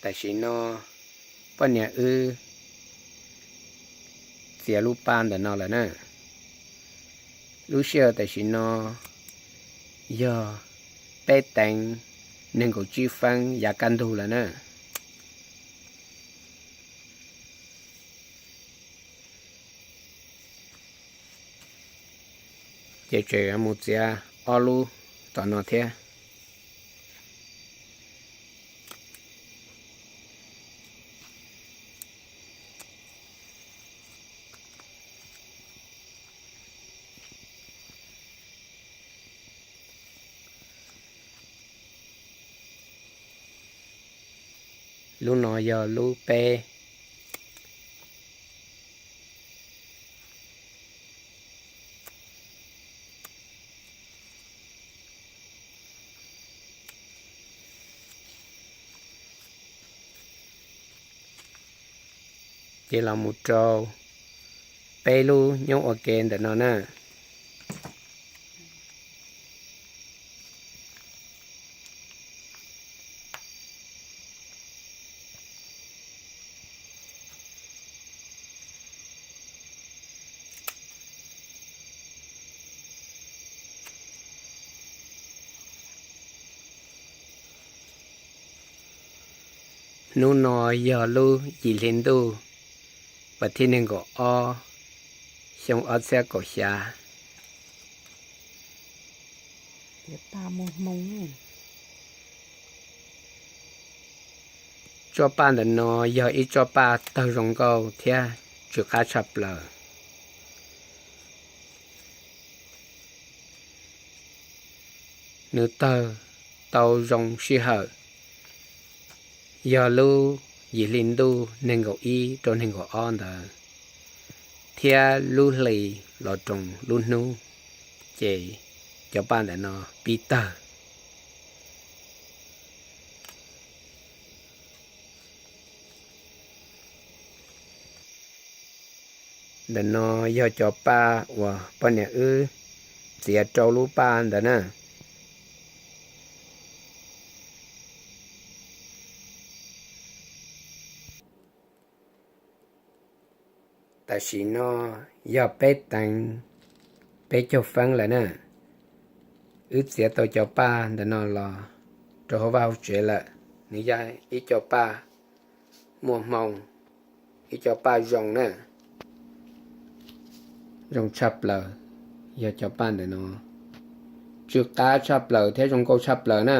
Tam sim no poj niam wb txiav lub paj ntawm no lawm na. Lub sij hawm tam sim no yog peb teev nees nkaum tsib feeb yav kaj ntug lawm na. Ces tseem mus txiav ob lub tom no thiab. Lub no yog lub peb. Ces los mus rau peb lub nyob ua ke ntawm no na. Hnub no yog lub yim hli ntuj, vas thib nees nkaum ob, xyoo ob txhiab kaum xya. Tsob paj ntawm no yog ib tsob paj tawg zoo nkauj thiab tsw qab tshaj plaws. Nws tawg tau zoo sij hawm yog lub yim hli ntuj nees nkaum ib rau nees nkaum ob ntawd, thiab lub hli los roos lub hnub, ces cov paj ntawm no pib tawg. Ntawm no yog cov paj uas poj niam wb txiav rau lub paj ntawd na. Tam sim no yog peb teev peb caug feeb lawm na. Wb txiav tau cov paj ntawm no los rau hauv vaj hauv tsev lawm. Nws yog ib co paj muaj hmoo, ib co paj zoo na, zoo tshaj plaws. Yog cov paj ntawm no tsw qab tshaj plaws thiab zoo nkauj tshaj plaws na.